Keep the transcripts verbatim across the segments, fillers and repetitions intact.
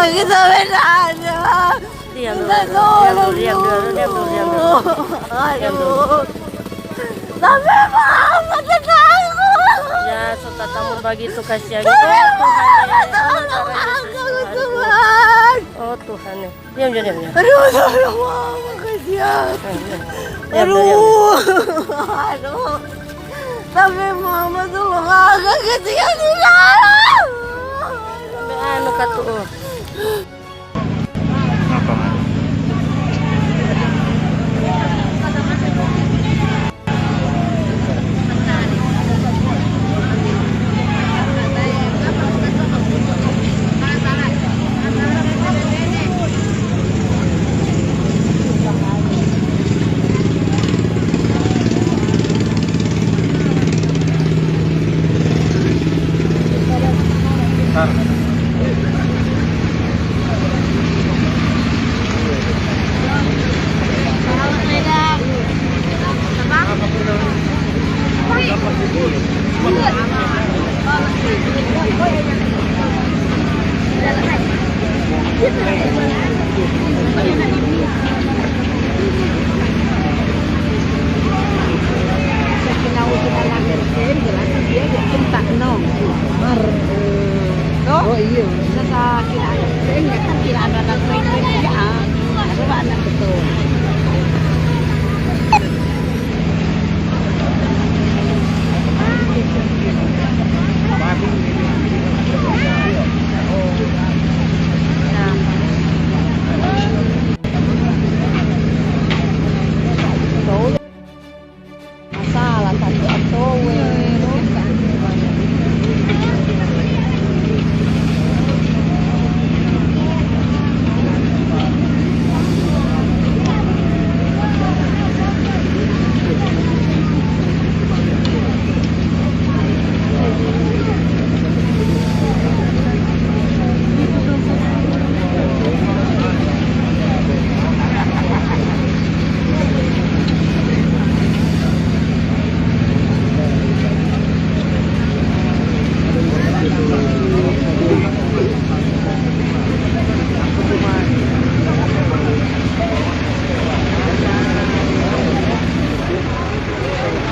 Kita beda aja. Diam dulu, diam dulu, diam dulu, diam dulu, diam dulu. Aduh. Tapi maaf, tenang. Ya, so tatamu bagitu kasihan. Tapi maaf, tolong aku, Tuhan. Oh, Tuhan, ya. Diam, diam, diam, diam. Aduh, tolong, Mama, kasihan. Diam, diam. Diam, diam, diam. Aduh, aduh. Tapi Mama, tolong, aku kasihan di dalam. Sampai anu katu, oh. Apa? Mar, eh, oh, iyo. Sa, sa, kira ada, eh, ya kan, kira ada, ada trik-trik aja, ah. Ada, ada betul. Masalah, tapi atowe.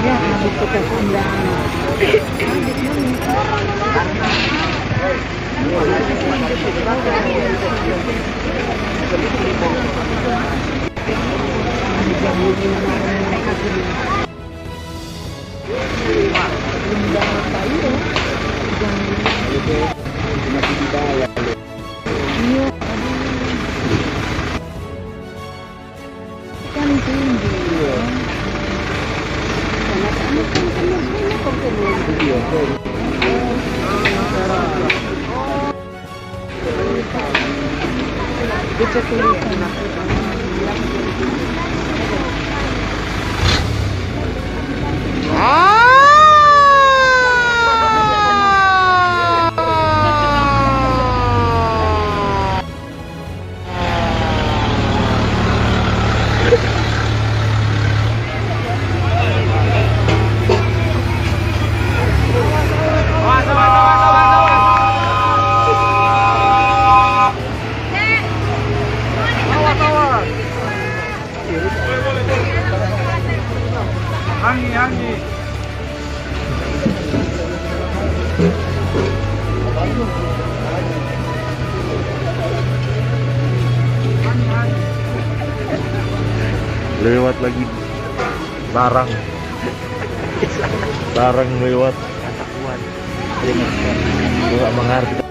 Ya, habis kita sandang. Iya, aduh. Kan tinggi. Iya. Sama-sama kan kena sini kok kena. Iya, kan. Baca tulisan. Hangi, hangi. Lewat lagi barang. Barang lewat. Gua nggak mengerti.